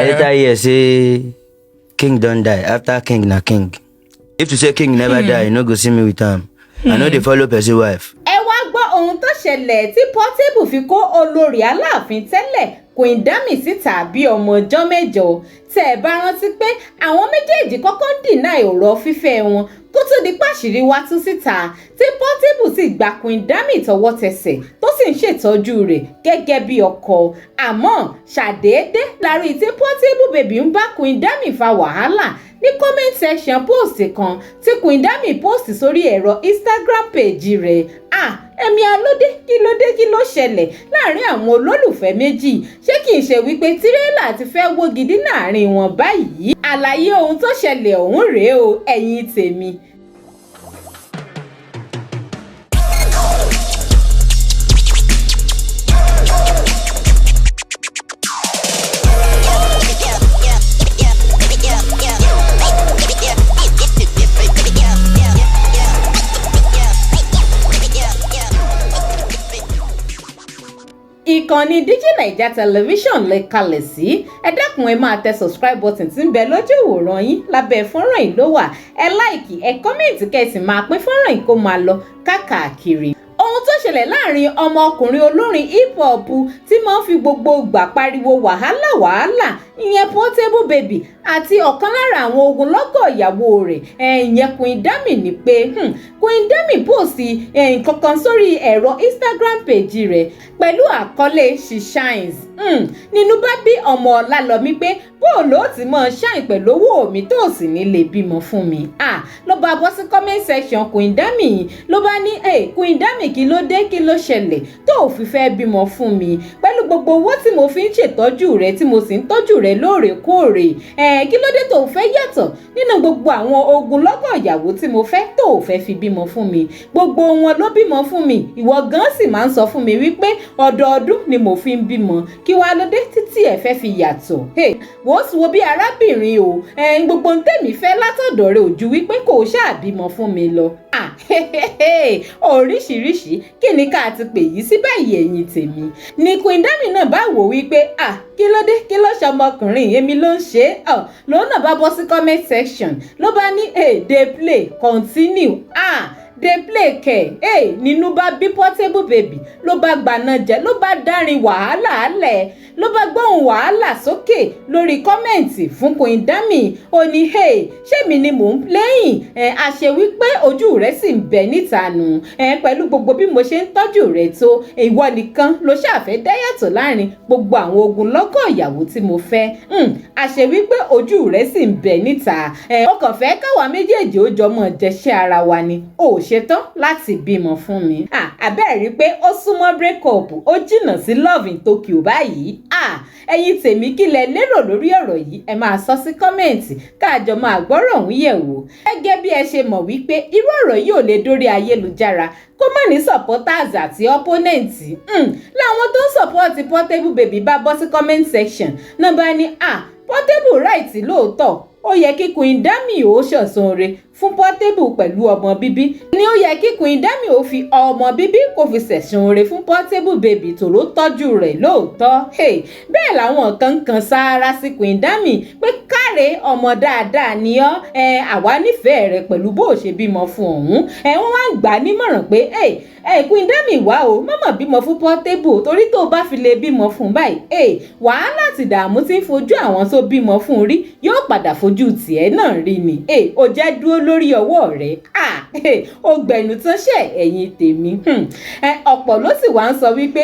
Later hear say king don die after king na king. If to say king never die, you no go see me with am. I no dey follow person wife. Ẹ wá gbọ́ ohun tó ṣẹlẹ̀ tí Portable fi kó olórí Aláàfin tẹ́lẹ̀ Queen Dami síta bí ọmọ ọjọ́ 8. Tẹ́ ẹ bá rántí pé àwọn méjèèjì kọ́kọ́ ń deny ọ̀rọ̀ fífẹ́ wọn kó tó di pàṣírí wá tú síta, tí Portable sì gba Queen Dami tọwọ́ tẹsẹ̀, tó sì ń ṣètọ́jú rẹ̀ gẹ́gẹ́ bí ọkọ. Àmọ́ ṣàdédé lárí tí Portable Baby ń bá Queen Dami fa wàhálà ní comment section post kan tí Queen Dami post sórí ẹ̀rọ Instagram page rẹ̀. Ah, ẹ̀mí alódé, kí ló dé? Kí ló ṣẹlẹ̀ láàrin àwọn olólùfẹ́ méjì? Ṣé kì í ṣe wípé tírélà ti fẹ́ wó gidi láàrin wọn báyìí? Àlàyé ohun tó ṣẹlẹ̀ ọ̀hún rèé o, ẹ̀yin tèmi. Ìkànnì Digi Naija Television lè kalẹ̀ sí. Ẹ dákun, ẹ máa tẹ subscribe button tí ń bẹ lójú ìwòran yín, lábẹ́ fọ́nrán yìí ló wà. Ẹ like, ẹ comment, kẹ́ sì máa pín fọ́nrán yìí kó máa lọ káàkiri. Ohun tó ṣẹlẹ̀ láàrin ọmọkùnrin olórin hip hop tí máa ń fi gbogbo ìgbà pariwo wàhálà wàhálà, ìyẹn Portable Baby, àti ọ̀kan lára àwọn ogunlọ́gọ̀ ìyàwó rẹ̀, ìyẹn Queen Dami, ní pé Queen Dami post nǹkan kan sórí ẹ̀rọ Instagram page rẹ̀ pẹ̀lú àkọlé "She shines". Nínú bá bí ọmọ Ọlálọ́mí pé bóòlù ó ti mọ shine pẹ̀lú owó mi tó sì ní lè bímọ fún mi. Ah, ló bá bọ́ sí comment section Queen Dami, ló bá ní, "Hey, Queen Dami, kí ló dé? Kí ló ṣẹlẹ̀ tó ò fi fẹ́ bímọ fún mi pẹ̀lú gbogbo owó tí mo fi ń ṣètọ́jú rẹ, tí mo sì ń tọ́jú rẹ lóòrèkóòrè? Kí ló dé tó fẹ́ yàtọ̀ nínú gbogbo àwọn ogunlọ́gọ̀ ìyàwó tí mo fẹ́, tó ò fẹ́ fi bímọ fún mi? Gbogbo wọn ló bímọ fún mi. Ìwọ gan sì máa ń sọ fún mi wípé ọdọọdún ni mo fi ń bímọ. Kí wàá ló dé títí ẹ fẹ́ fi yàtọ̀?" Wò ó sì wo bí arábìnrin o, gbogbo ń tẹ̀mí fẹ́ látọ̀dọ̀ rẹ̀ ò ju wípé kò ṣáà bímọ fún mi lọ. Oríṣiríṣi kí ni ká ti pè yí sí báyìí, ẹ̀yin tèmi? Ni Queen Dami náà bá wò wípé, ah, kí ló dé? Kí ló ṣe ọmọkùnrin? Èmi ló ń ṣe é. Lòun náà bá bọ́ sí comment section, ló bá ní, "Hey, dey play, continue." Ah, dey play kẹ̀. Hey, nínú bá bí Portable Baby, ló bá gbaná jẹ, ló bá dárin wàhálà álẹ̀, ló bá gbóhùn wàhálà sókè lórí comment fún Queen Dami. Ó ní, "Hey, ṣé mi ni mò ń lẹ́yìn ẹ̀ àṣẹ wípé ojú rẹ̀ sì ń bẹ níta nù ẹ̀ pẹ̀lú gbogbo bí mo ṣe ń tọ́jú rẹ̀ tó? Ìwọ nìkan ló ṣàfẹ́ dáyàtọ̀ láàrin gbogbo àwọn ogunlọ́gọ̀ ìyàwó tí mo fẹ́. Àṣẹ wípé ojú rẹ̀ sì ń bẹ níta ẹ̀, ó kàn fẹ́ káwa méjèèjì ó jọ mọ́ jẹṣẹ́ ara wa ni, ó ṣetán láti bímọ fún mi." Àbẹ́ẹ̀ rí pé ó súnmọ́ break up, ó jìnnà sí love in Tokyo báyìí. Ẹ̀yin tèmi, kí lẹ lérò lórí ọ̀rọ̀ yìí? Ẹ máa sọ sí comment, káàjọ máa gbọ́rọ̀ ọ̀hún yẹ̀ wò. Gẹ́gẹ́ bí ẹ ṣe mọ̀ wípé irú ọ̀rọ̀ yìí ò lè dórí ayélujára kó má ní supporters àti opponent, láwọn tó ń support Portable Baby bá bọ́ sí comment section náà, bá ní, "Ah, Portable right lóòótọ́. Ó yẹ kí Queen Dami ó ṣọ̀sán re fún Portable pẹ̀lú ọmọ bíbí ni. Ó yẹ kí Queen Dami ó fi ọmọ bíbí kó fi ṣẹ̀sùn oore fún Portable Baby, tòró tọ́jú rẹ̀ lóòótọ́." Bẹ́ẹ̀ làwọn kan kan sáárá sí Queen Dami pé káre, ọmọ dáadáa ni ọ́, àwa nífẹ̀ẹ́ rẹ̀ pẹ̀lú bó ṣe bímọ fún ọ̀hún. Wọ́n wá ń gbà á nímọ̀ràn pé, "Queen Dami, wá o, mọ̀mọ́ bímọ fún Portable, torí tó bá fi lè bímọ fún báyìí, wàhálà àti ìdààmú tí ń fojú àwọn tó bímọ fún rí yóò padà fojú tiẹ̀ náà rí ni. Ó jẹ́ dúró lórí ọwọ́ rẹ̀." Ó gbẹ̀nù tán ṣẹ̀, ẹ̀yin tèmi. Ọ̀pọ̀ ló sì wá ń sọ wípé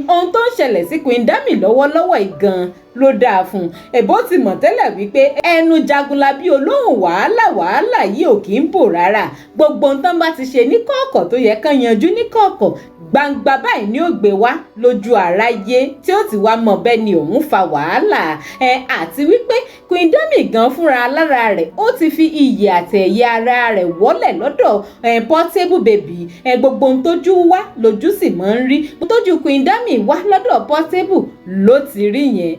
ohun tó ń ṣẹlẹ̀ sí Queen Dami lọ́wọ́lọ́wọ́ yìí gan ló dáa fún un. Èbó ti mọ̀ tẹ́lẹ̀ wípé ẹnu jagunlabi olóhùn wàhálà wàhálà yìí ò kì í bò rárá. Gbogbo ohun tán bá ti ṣe ní kọ̀ọ̀kọ̀ tó yẹ kán yanjú ní kọ̀ọ̀kọ̀, gbangba báyìí ni ó gbé wá lójú àráyé tí ó ti wá mọ̀ bẹ́ẹ̀ ni òun fa wàhálà ẹ. Àti wípé Queen Dami gan fúnra lára rẹ̀, ó ti fi iyì àti ẹ̀yẹ ara rẹ̀ wọ́lẹ̀ lọ́dọ̀ Portable Baby. Gbogbo ohun tójú wá lójú sì máa ń rí. Tójú Queen Dami wá lọ́dọ̀ Portable ló ti rí yẹn.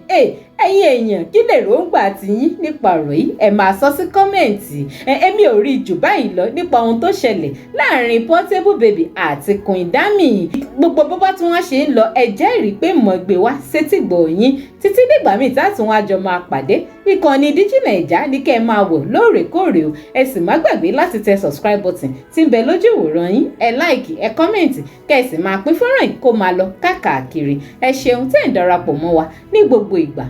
Ẹ̀yin èèyàn, kí lè ròǹgbà tiyín nípa ọ̀rọ̀ yìí? Ẹ máa sọ sí comment. Èmi ò rí jù báyìí lọ nípa ohun tó ṣẹlẹ̀ láàrin Portable Baby àti Queen Dami. Gbogbo bó bá tí wọ́n ṣe ń lọ, ẹ jẹ́rìí pé mọ̀ gbé wá sétìgbọ̀ yín. Títí dìgbà míì tá a tún wá jọ máa pàdé, ìkànnì Digi Naija ní kẹ́ ẹ máa wò lóòrèkóòrè o. Ẹ sì má gbàgbé láti tẹ subscribe button tí ń bẹ lójú ìwòran yín, ẹ like, ẹ comment, kẹ́ ẹ sì máa pín fọ́nrán yìí kó máa lọ káàkiri. Ẹ ṣeun tẹ́ ń darapọ̀ mọ́ wa ní gbogbo ìgbà.